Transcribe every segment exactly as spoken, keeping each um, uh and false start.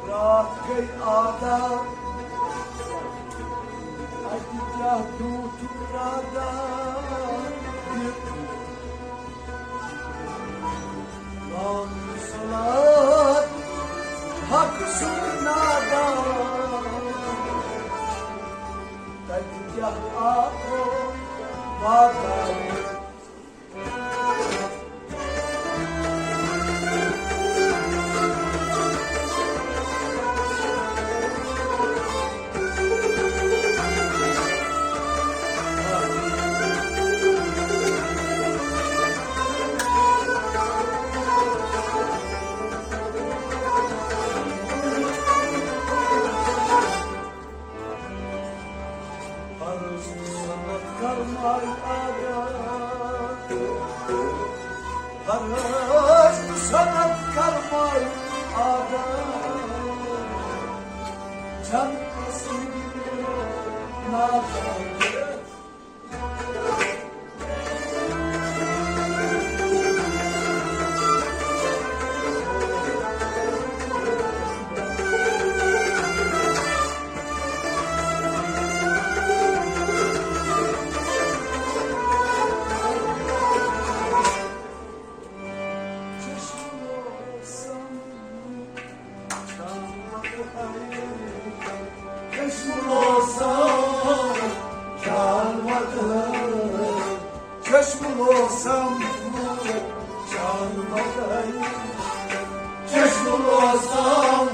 راتھ گٔے آدا، اَتہِ کیٛاہ دیُتُکھ رادا؟ لام صلات حق سُنٛد نادا، تَتہِ کیٛاہ آو وادا؟ فرض تہٕ سنت کرماے آدا، فرض تہٕ سنت کرماے آدا، جنتس نادا۔ چشم لوسم چشم لوسم چشم لوسم چشم لوسم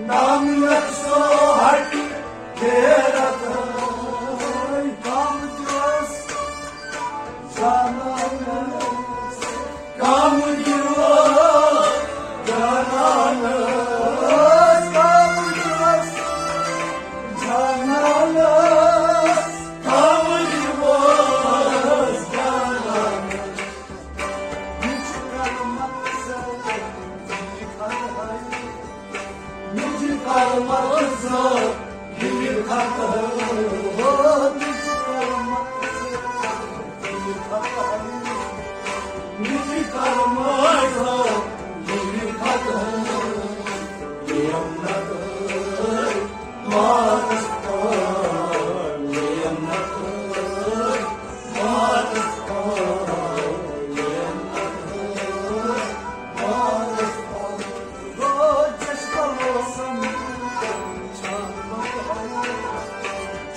نام یکسو ہٹ غیرت ہے، کم جوس زانان، کم جوس زانان، کم جوس زانان، کم جوس زانان۔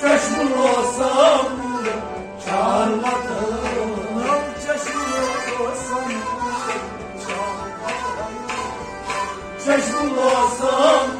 چشم لوسم چشم لوسم چشم لوسم چشم لوسم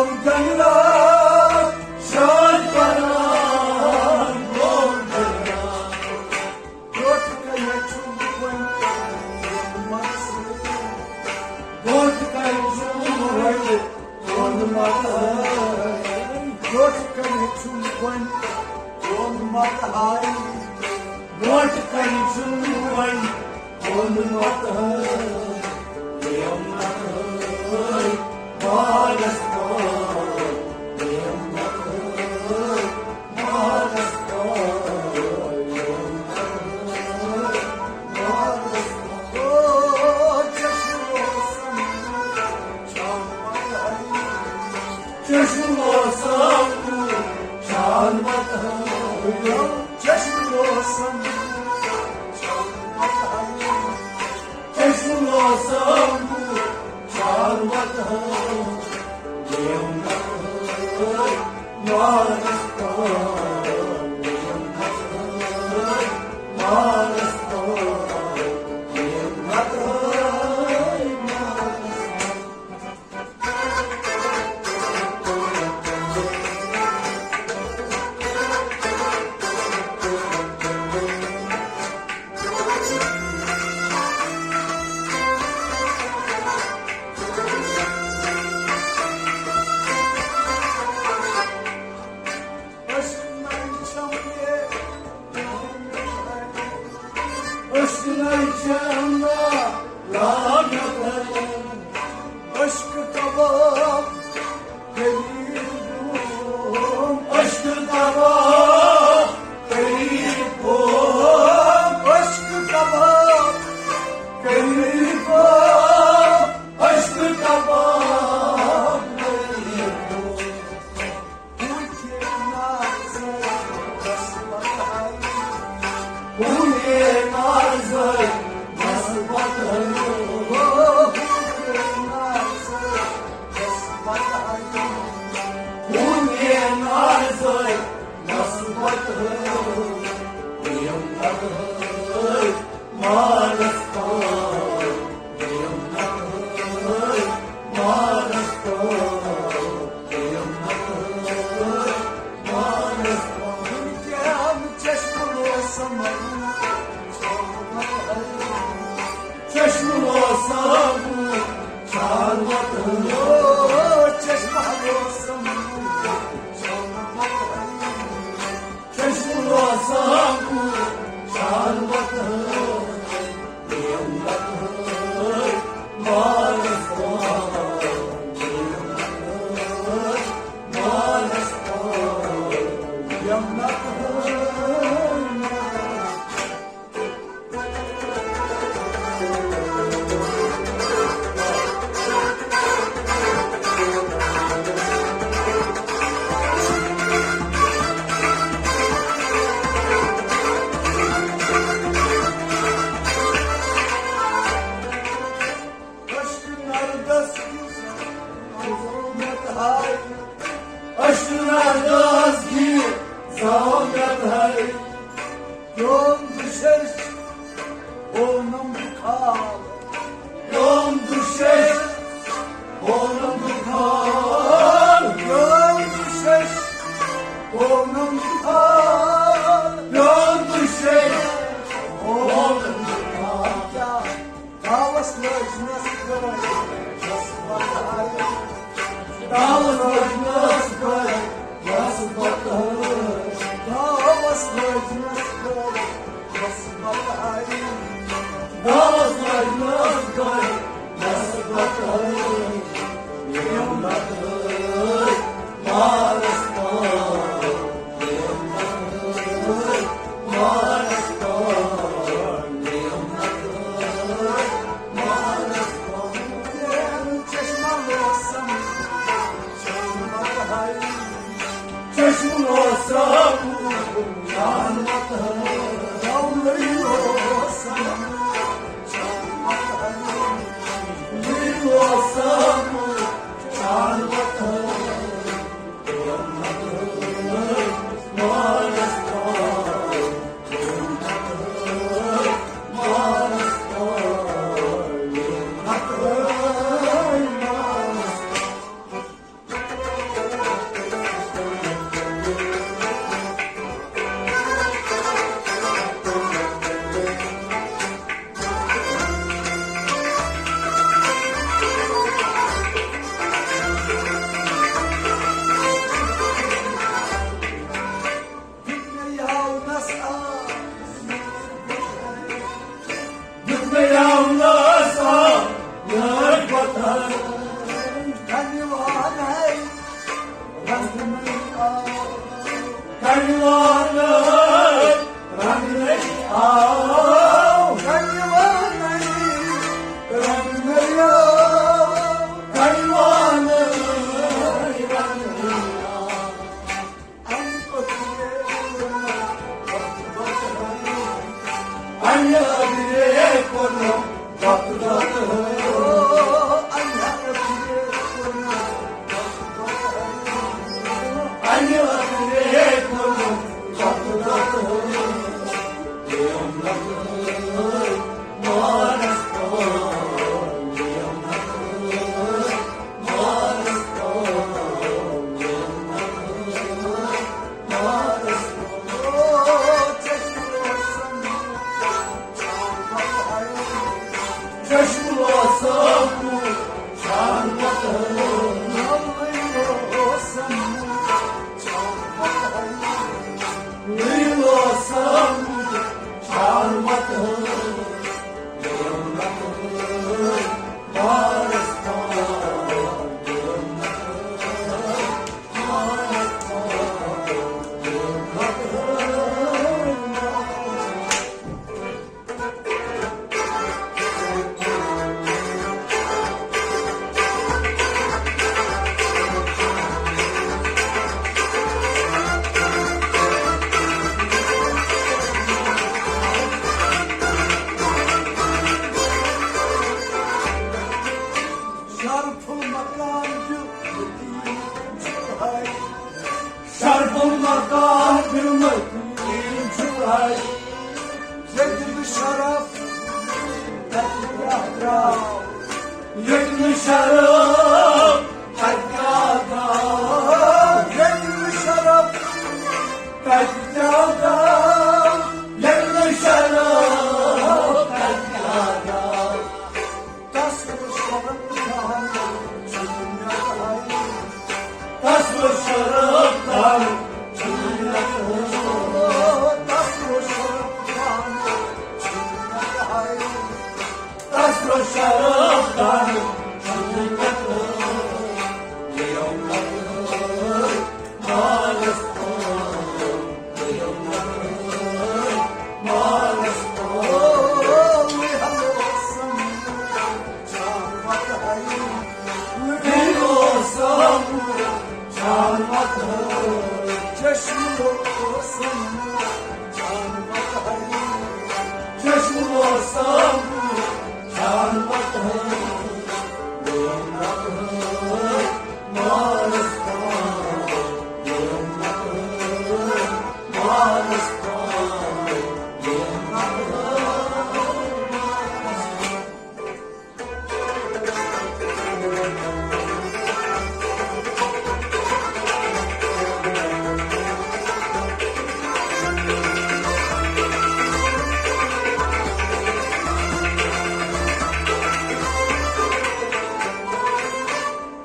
جنگلات شاد کران، لوگ جنگلات۔ برٛونٛٹھ کَنہِ چھُم وۄنۍ ووٚنمُت۔ برٛونٛٹھ کَنہِ چھُم وۄنۍ ووٚنمُت۔ برٛونٛٹھ کَنہِ چھُم وۄنۍ ووٚنمُت۔ برٛونٛٹھ کَنہِ چھُم وۄنۍ ووٚنمُت۔ چشم آسان کو چار مت ہو۔ چشم آسان کو چار مت ہو۔ عشق نائی چم لعنت ہے۔ عشق کباب غریب۔ عشق کباب غریب۔ عشق کباب غریب۔ عشق کباب غریب۔ چشم آسان کو چار مت ہو۔ چشم آسان کو چشم آسان کو چار مت ہو۔ عشق نرگس کی زامت ہے۔ عشق نرگس کی زامت ہے۔ پیوم دشش اونم بخار۔ پیوم دشش اونم بخار۔ پیوم دشش اونم بخار۔ پیوم دشش اونم بخار۔ داوس لٲجنس گٔے نسبت۔ داوس لٲجنس گٔے نسبت۔ داوس لٲجنس گٔے نسبت۔ داوس لٲجنس گٔے نسبت۔ یِم نظرٕ مارس تام۔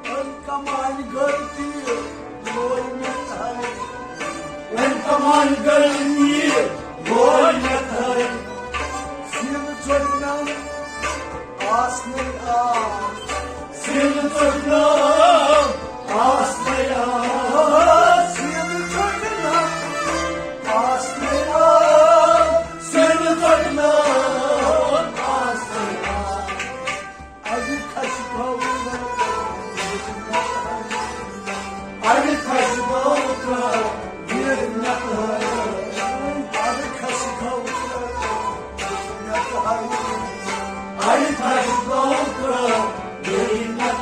أمۍ کمانہِ گٔر تیٖر، لوے مےٚ تھرِ۔ أمۍ کمانہِ گٔر تیٖر، لوے مےٚ تھرِ۔ سیٖنہٕ ژٔٹنَم آسنَے آب۔ سیٖنہٕ ژٔٹنَم آسنَے آب۔ سیٖنہٕ ژٔٹنَم آسنَے آب۔ سیٖنہٕ ژٔٹنَم آسنَے آب۔ اَڑِ کھسہِ گوٚو ترٛٹھ، اَڑِ کھسہِ گوٚو ترٛٹھ، ویر نہ کھٲرِو۔ اَڑِ کھسہِ گوٚو ترٛٹھ، ویر نہ کھٲرِو۔ اَڑِ کھسہِ گوٚو ترٛٹھ، ویر نہ کھٲرِو۔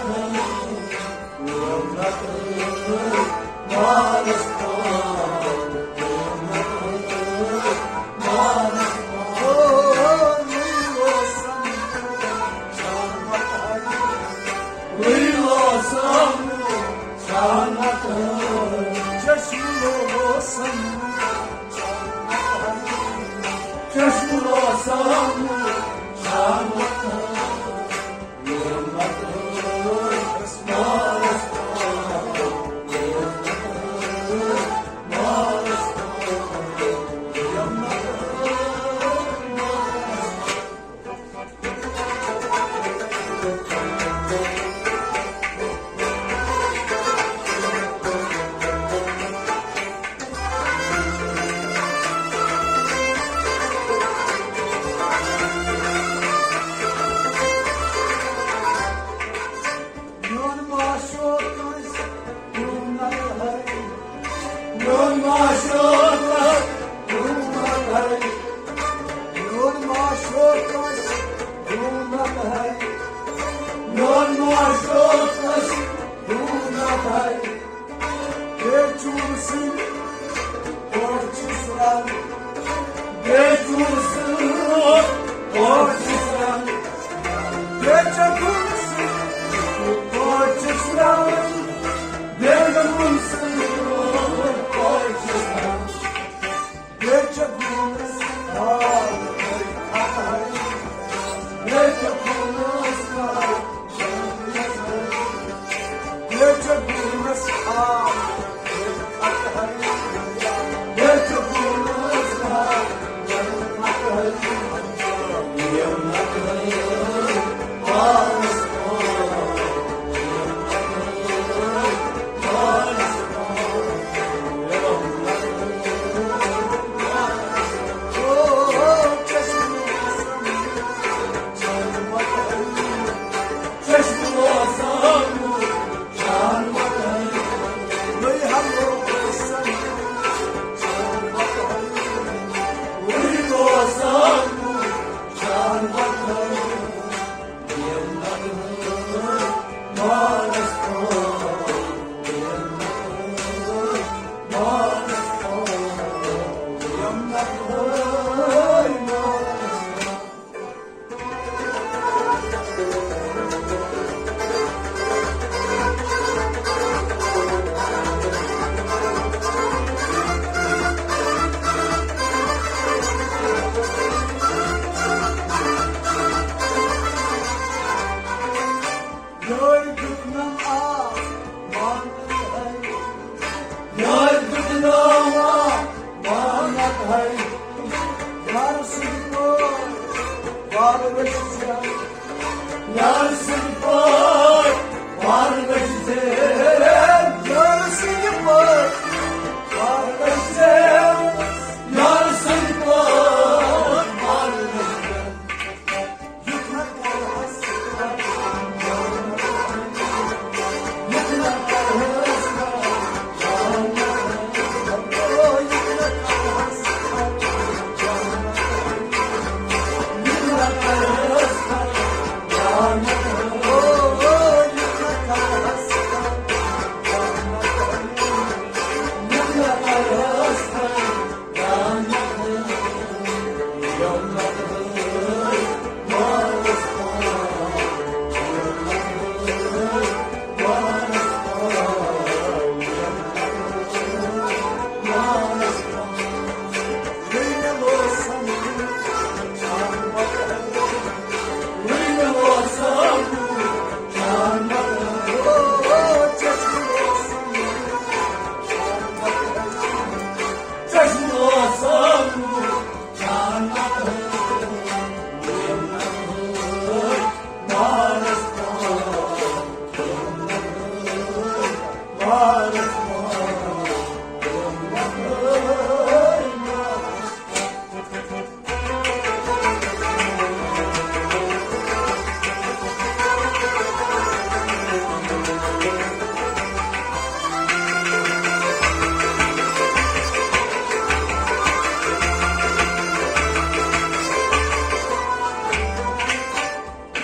میون معشوق کٲنٛسہِ ہیوٗ نہ کھرِ۔ میون معشوق کٲنٛسہِ ہیوٗ نہ کھرِ۔ میون معشوق کٲنٛسہِ ہیوٗ نہ کھرِ۔ میون معشوق کٲنٛسہِ ہیوٗ نہ کھرِ۔ بے چون سنگ اور چسرا۔ بے چون سنگ اور چسرا۔ بے چون سنگ اور چسرا۔ بے چون سنگ اور چسرا۔ بے چون سنگ اور چسرا۔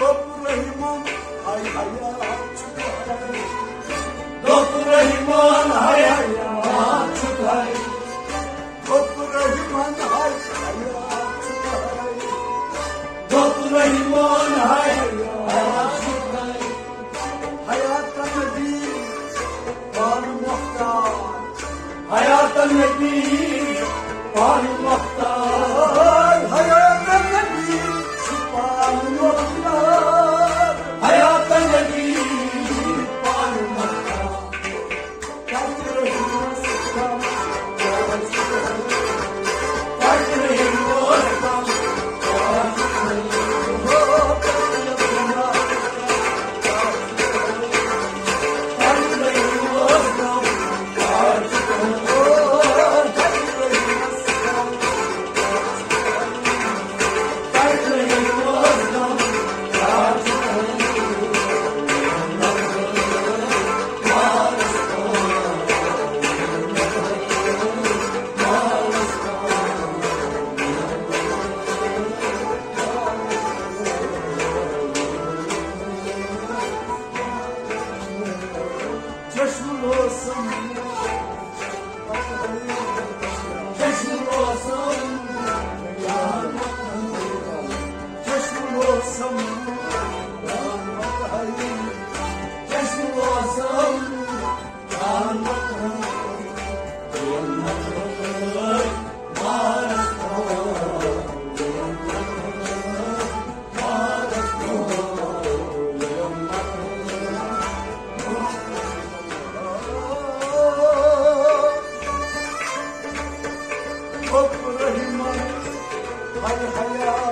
گوٚبُر رحمان، ہاے حیات چھُ تۄہہِ۔ گوٚبُر رحمان، ہاے حیات چھُ تۄہہِ۔ گوٚبُر رحمان، ہاے حیات چھُ تۄہہِ۔ گوٚبُر رحمان، ہاے حیات چھُ تۄہہِ۔ حیات نبی، پان مختار۔ حیات نبی، پان مختار۔ حیات نبی، پان مختار۔ حیات نبی، پان مختار۔ چشم روشن، چشم روشن، چشم روشن، چشم روشن۔ گوٚبُر رحمان، ہاے حیات